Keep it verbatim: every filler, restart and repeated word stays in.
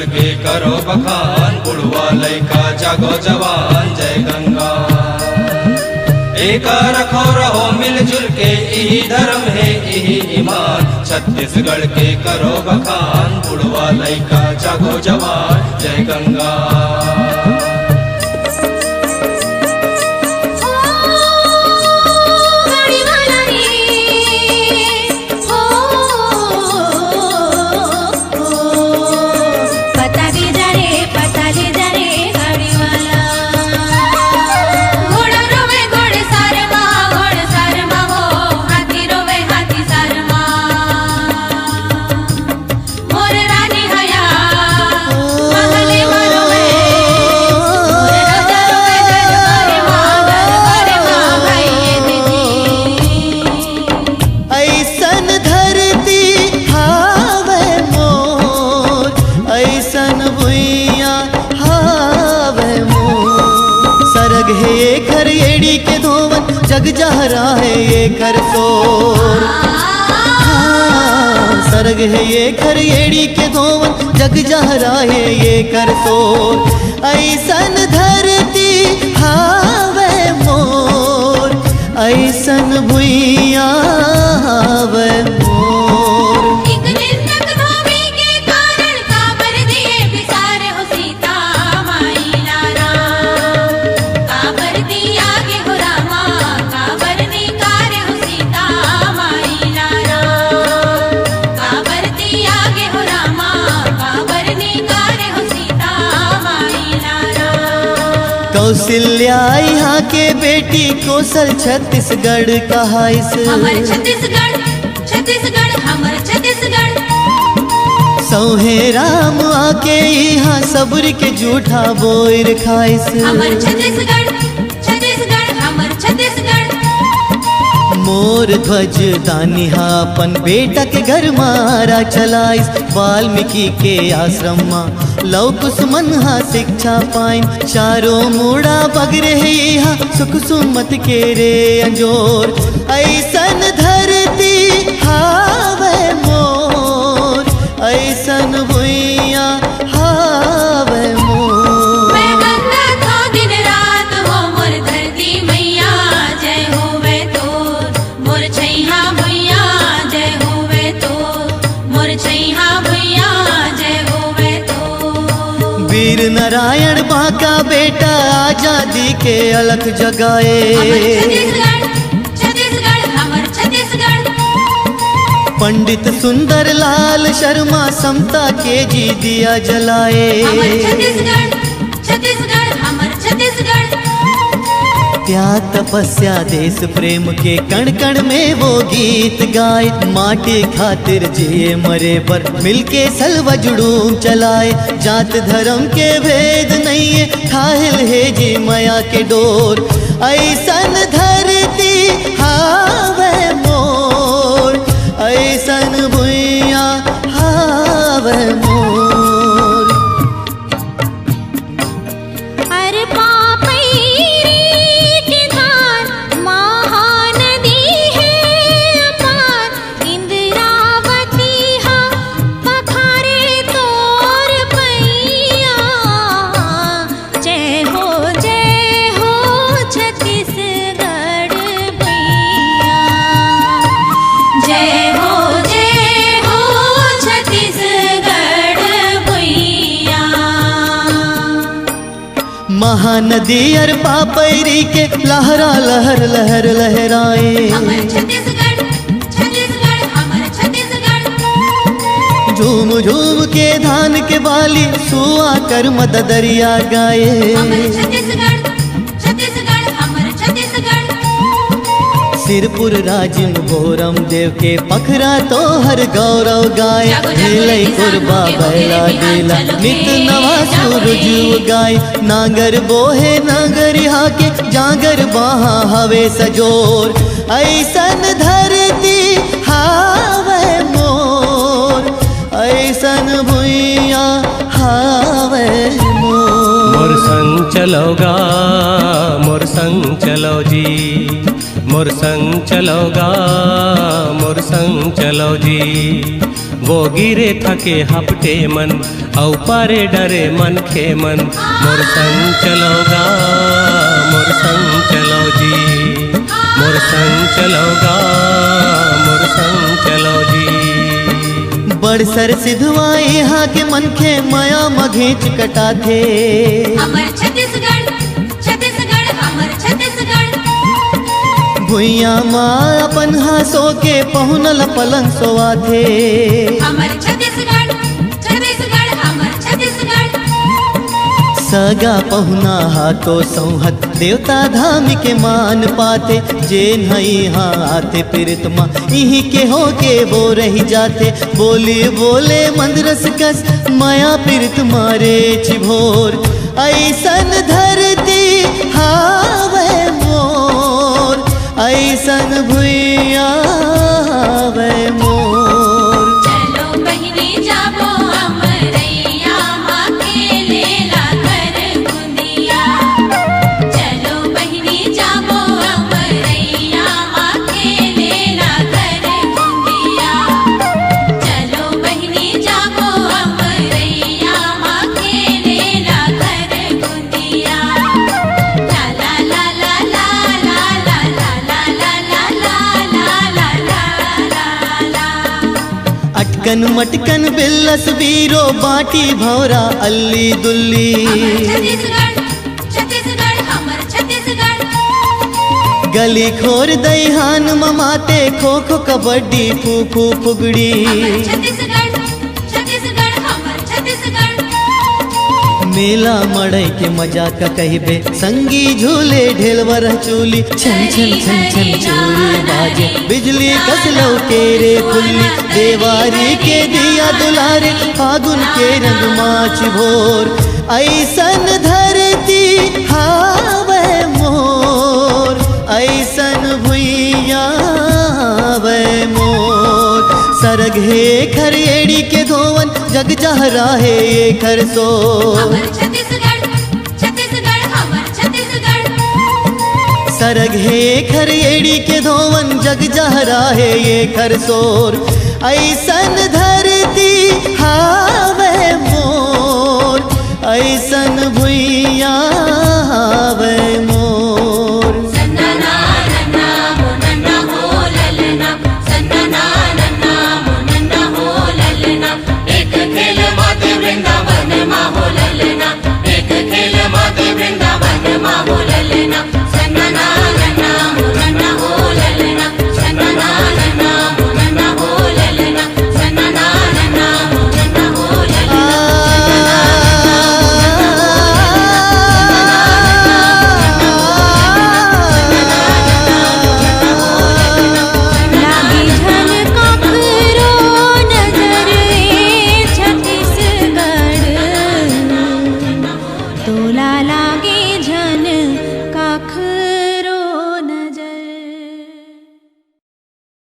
के करो बखान, बुढ़वा लइका जागो जवान, जय गंगा। एक रखो रहो मिलजुल के, इही धर्म हे इही ईमान। छत्तीसगढ़ के करो बखान, बुढ़वा लइका जागो जवान, जय गंगा। वो गिरे थके हपटे मन, अउ पारे डरे मनखे मन। मोर संग चलो गा, मोर संग चलो जी, मोर संग चलो गा, मोर संग चलो जी। बड़सर सिधवा इहाँ के मनखे मया म घेंच कटाथे। हमर छत्तीसगढ़, छत्तीसगढ़, हमर छत्तीसगढ़। भुइयां म अपन ह सो के पहुना ल पलंग सोवाथे। हमर छत्तीसगढ़, छत्तीसगढ़, हमर छत्तीसगढ़। सगा पहुना ह तो सौंहत देवता धाम के मान पाथे। जेन ह इहाँ आथे पिरत म, इहीं के होके वो रहि जाथे। बोली बोले मंदरस कस, मया पिरत म रेच भोर। अइसन धरती हावय मोर, अइसन भुइयां हावय मोर। चलो बहिनी जाबो अमरैया मा खेले ला घर गुंदिया। चलो बहिनी जाबो अमरैया मा खेले ला घर गुंदिया। चलो बहिनी जाबो अमरैया मा खेले ला घर गुंदिया। ला ला ला ला ला। अटकन मटकन बिल्लस बीरो बाटी भौरा अल्ली दुल्ली। हमर छत्तीसगढ़, छत्तीसगढ़, हमर छत्तीसगढ़। गली खोर दइहान म माते खो खो कबड्डी फू फू फुगड़ी। हमर छत्तीसगढ़, छत्तीसगढ़, हमर छत्तीसगढ़। मेला मड़ई के मजा का कहिबे, संगी झूले ढेलवर चूली, छन छन छन छन चूड़ी बाजे, बिजली कस लौके रे फुल्ली, देवारी के दिया दुलारे, फागुन के रंग माच भोर। अइसन धरती हावय मोर, अइसन भुइयां हावय मोर। सरग हे खर एड़ी के धोवन, जग जहरा हे एखर सोर। हमर छत्तीसगढ़, छत्तीसगढ़, हमर छत्तीसगढ़। सरग हे खर एड़ी के धोवन, जग जहरा हे एखर सोर। अइसन